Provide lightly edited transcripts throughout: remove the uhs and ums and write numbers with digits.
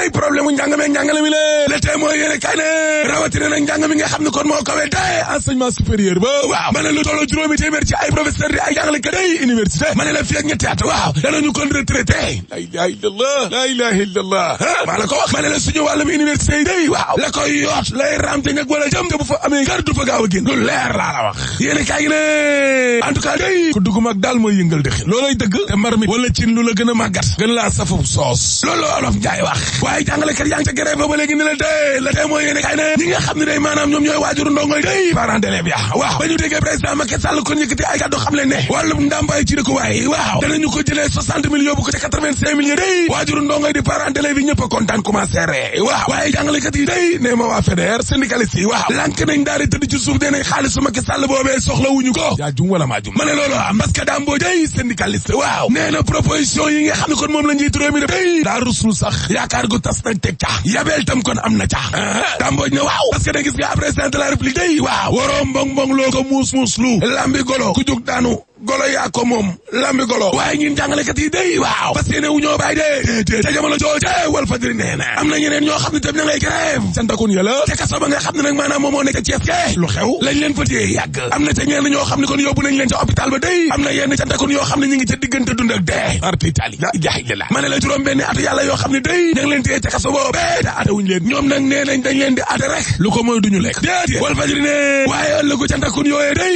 day problème mu njàngale mi le témoin yéene kay ne rawatina nag njàng mi nga xam ne kon moo kawe day enseignement supérieur ba waaw ma ne lu tolloo juróomi téeméer ci ay professeur di ay jàngalekat day université ma ne la fii ak ñetti at waaw danañu kon retraité la ilaha illallah la ilaha illallah maa la ko wax ma ne la suñu wàllum université yi day waaw la koy yoot lay ramte nag wala jëm te bu fa amee gar du fa gaaw a génn lu leer laa la wax yéene kay gi ne en tout cas day ku dugg mag daal mooy yëngal dëxin loolay dëgg te mbar mi wala cin lu la gën a màggat gën laa safu soos loolu olof njaay wax waaye jàngalekat yaa ngi ca grève ba léegi ne la day la tey mooy yéene kay ne ñi nga xam ne day maanaam ñoom ñooy waajuru ndongoy day parents d'élèves ya waaw ba ñu déggee président Macky Sall kon yëkkati ay kàddu xam leen ne wàllum ndàmpaay ci dëkkuwaay waaw danañu ko jëlee 60 millions yóbbu ko ca 85 millions day waajuru ndongoy di parents d'élèves yi ñëpp a kontaan commencé ree waaw waaye jàngalekat yi day nee ma waa FEDER syndicaliste yi waaw lànk nañ daal di tëdd ci suuf dee nañ xaalisu Macky Sall boobee soxla wuñu ko yaa jum wala maa jum ma ne loolu am parce que Dambo day syndicaliste waaw nee na proposition yi nga xam ne kon moom la njiitu réew mi def day daa ruslu sax yaakaar gu tas nag teg ca yabeel tam kon am na ca Dambo ne waaw parce que da gis nga président de la république day waaw waroo mbong loo ko muus lu lambi golo ku jóg daanu golo yaa ko moom lambi golo waaye ñun jàngalekat yi day waaw parce que ne wu ñoo bàyyi de te jamono jooje Walf Fadjri nee na am na ñeneen ñoo xam ne tam ña ngay grève santakun yàlla te kaso ba nga xam ne nag maanaam moom moo nekk Thiès ke lu xew lañ leen fa téye yàgg am na ca ñenn ñoo xam ne kon yóbbu nañ leen ca hôpital ba day am na yenn santakun yoo xam ne ñu ngi ca diggante dund ak dee arti itali la ilaha illallah ma ne la juróom benn atu yàlla yoo xam ne day ña ngi leen téye ca kaso boobu te atawuñ leen ñoom nag nee nañ dañ leen di ate rek lu ko mooy duñu lekk déedéet Walf Fadjri ne waaye ëllëgu santakun yooyee day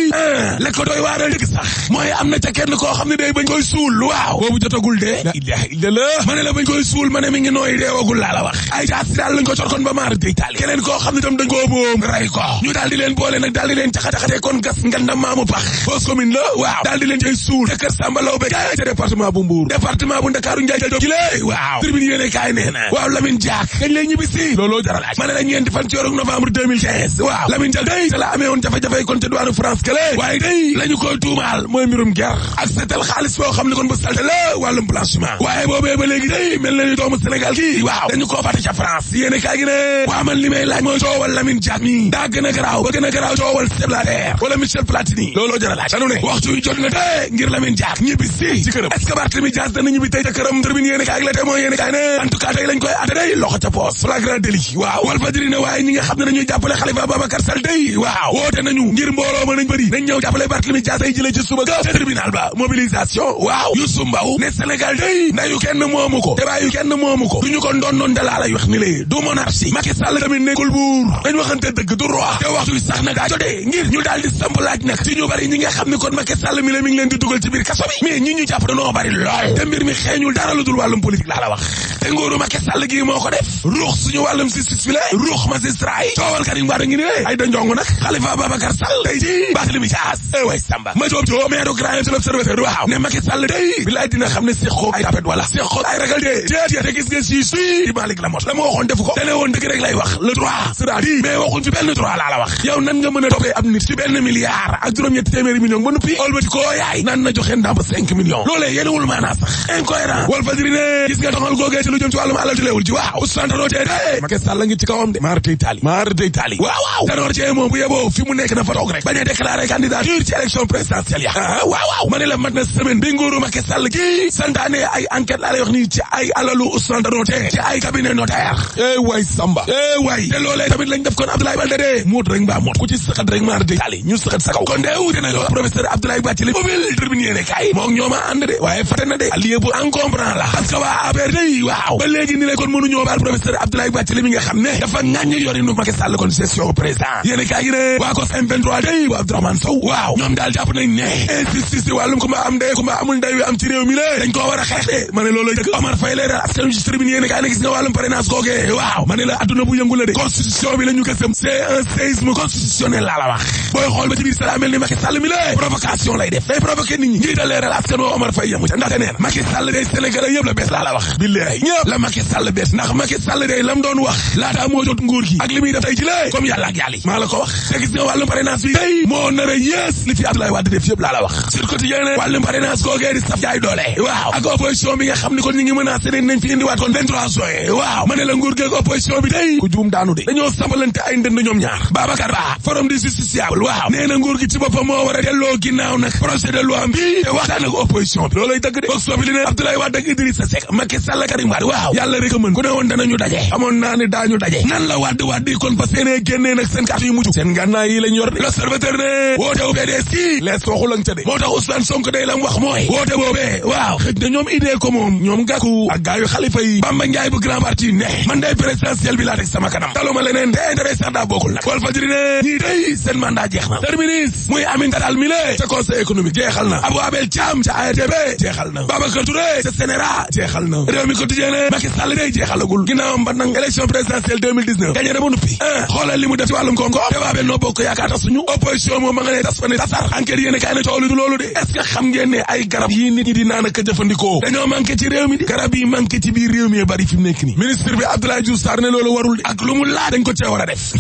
lekk ko doy waaral dëgg sax mooy am na ca kenn koo xam ne day bañ koy suul waaw boobu jotagul dee la ilaha illallah ma ne la bañ koy suul ma ne mi ngi nooy deewagul laa la wax ay jaas si daal lañ ko corkoon ba maar day taali keneen koo xam ne tam dañ koo boom ray ko ñu daal di leen boole nag daal di leen caxat-caxatee kon gas ngandam maamu pax foos commune la waaw daal di leen cay suul ca kër Samba Laobé ca département bu Mbour département bu Ndakaaru Njaay jël jile waaw tribune yéene kaay nee na waaw Lamine Diack kañ lay ñibbisi looloo jaral ma ne la ñeenti fan ci weeru novembre 2015 waaw Lamine Diack day te la amee woon jafe-jafe kon ca douane France kale waaye day lañu koy tuumaal mooy mbirum ger ak seetal xaalis boo xam ne kon bu salte la wàllum blanchiment waaye boobee ba léegi day mel na ni doomu Sénégal gi waaw dañu koo fàtte ca France yéene kaay gi ne waa man li may laaj mooy coowal Lamine Diack mi daa gën a garaaw ba gën a garaaw coowal Sepp Blatter wala Michel Platini looloo jar a laaj danu ne waxtu yu jot na te ngir Lamine Diack ñibbi si ci këram est-ce que Barthélémy Dias dana ñibbi tey ca këram tribune yéene kaay gi la te mooy yéene kaay ne en tout cas tey lañ koy atte day loxo ca poos flagrant délit waaw Walf Fadjri ne waaye ñi nga xam ne dañuy jàppale Khalifa Babacar Sall day waaw woote nañu ngir mbooloo ma nañ bëri nañ ñëw jàppale Barthélémy Dias ay jëlee ci suba ga ca tribunal ba mobilisation waaw Youssou Mbaw ne Sénégal day ndayu kenn moomu ko te bàyyu kenn moomu ko duñu ko doon noon dalaa lay wax ni lée du monarchie Macky Sall tamit nekkul buur dañ waxante dëgg du roi te waxtu sax nag daa jotee ngir ñu daal di samp laaj nag ci ñu bari ñi nga xam ne kon Macky Sall mi la mi ngi leen di dugal ci biir kaso bi mais ñi ñu jàpp dañoo bari lool te mbir mi xeeñul dara lu dul wàllum politique laa la wax te nguuru Macky Sall gii moo ko def ruux suñu wàllum justice fi la ruux magistrat yi coowal Karim Wade ngi ni lée ay da njong nag Khalifa Babacar Sall tey ji Barthélémy Dias way Samba ma joob joo maire Grand Yoff l'Observateur waaw ne Macky Sall day bilaay dina xam ne séqoo ay tapet wala séqoo ay ragal dee te gis nga si di Malick Lamotte la ma waxoon defu ko dane woon dëgg rek lay wax le droit sera dit mais waxuñ fi benn droit laa la wax yow nan nga mën a toppee ab nit ci benn milliard ak juróom-ñetti téeméeri millions ba noppi olbati koo yaay nan na joxe ndàmp 5 millions loolee yenewul maanaa sax incohérent Walf Fadjri ne gis nga doxal googee ci lu jëm ci wàllum alal leewul ci waaw Ousmane Tanor Dieng de Macky Sall ngi ci kawam de maar day taali waaw Tanor Dieng moom bu yeboo fi mu nekk na fa toog rek bañ a déclaré candidature ci élection présidentielle ya waaw ma ne la mat na semaine bi nguuru Macky Sall gi santaane ay enquête laa lay wax nii ci ay alalu Ousmane Tanor Dieng ci ay cabinet notaire way Samba way te loolee tamit lañ def kon Abdoulaye Baldé de muut rek mbaa muut ku ci sëxat rek maar day taali ñu sëxat sa kaw kon de wuute na lool professeur Abdoulaye Bathily mobile tribune yéene kay moom ñooma ànd de waaye fate na de allié bu encombrant la parce que waa APR day waaw ba léegi ni le kon mënuñoo baal professeur Abdoulaye Bathily mi nga xam ne dafa ŋàññ yorinu Macky Sall kon gestion président yéene kay gi ne waa ko M23 day bu Abdourahmane Sow waaw ñoom daal jàpp nañ ne injustice si wàllum kumba am de kumba amul nday wi am ci réew mi la dañ koo war a xeex de ma ne loolu dëgg Omar Faye leeral askan ci tribune yéene kay ne gis nga wàllum parrainage googee waaw ma ne la adduna bu yëngu la de constitution bi la ñu gësëm c'est un séisme constitutionnel laa la wax booy xool ba ci biir sala mel ni Macky Sall mi la provocation lay def day provoquer nit ñi ngi da leeral askan woo Omar Faye yamu ca ndaxte nee na Macky Sall day Sénégalais yëpp la bees laa la wax billahi ñëpp la Macky Sall bees ndax Macky Sall day lam doon wax laata moo jot nguur gi ak li muy def tey ci la comme yàlla ak yàlla maa la ko wax te gis nga wàllum parrainage bi tey moo nar a yées li fi Abdoulaye Wade def yëpp laa la wax sur quotidien ne wàllum parrainage googee di saf jaay doole waaw ak opposition bi nga xam ni kon ñi ngi menacé nañ fi indiwaat kon 23 juin waaw ma ne la nguur gi ak opposition bi tey ku juum daanu de dañoo sambalante ay ndënd ñoom ñaar Babacar Ba forum du justiciable waaw nee na nguur gi ci boppam moo war a delloo ginnaaw nag projet de loi bi te waxtaan ak opposition bi loolay dëgg de boog soo bi li ne Abdoulaye Wade ak Idrissa Seck Macky Sall Karim Wade Wade waaw yàlla rek a mën ku ne woon danañu daje amoon naa ne daañu daje nan la Wade kon fa seenee génnee nag seen carte yu mujj seen ngànnaay yi lañ yor de l'Observateur ne woote wu PDS kii lees waxu lañ ca de moo tax Ousmane Sonko day lam wax mooy woote boobee waaw xëj na ñoom idée ko moom ñoom Gakou ak gaayu Khalifa yi Bamba Ndiaye bu grand parti ne man day présidentiel bi laa teg sama kanam taluma leneen te intérêt sax daa bokkul nag Walf Fadjri ne ñii day seen mandat jeex na terminus muy Aminata Tall mi le ca conseil économique jeexal na Abou Abel Thiam ca ARTP jeexal na Babacar Touré ca CNRA jeexal na réew mi quotidien ne Macky Sall day jeexalagul ginnaawam ba nag élection présidentielle 2019 gagné na ba nuppi xoolal li mu def ci wàllum koom-koom te waa Benno Bokk Yaakaar tas suñu opposition moom ma nga ne tas fa ne tasar enquête yéene kaay na coow li du loolu de est-ce que xam ngeen ne ay garab yii nit ñi di naan ak jëfandikoo dañoo manqué ci réew mi di garab yi manqué ci biir réew mi bari fi mu nekk nii ministre bi Abdoulaye Diouf Sarr ne loolu warul de ak lu mu laa dañ ko cee war a def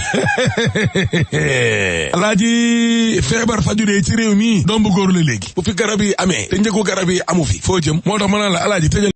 alaaji feebar fajudee ci réew mi doom bu góor la léegi bu fi garab yi amee te njëgu garab yi amu fi foo jëm moo tax ma naan la alaaji tëjal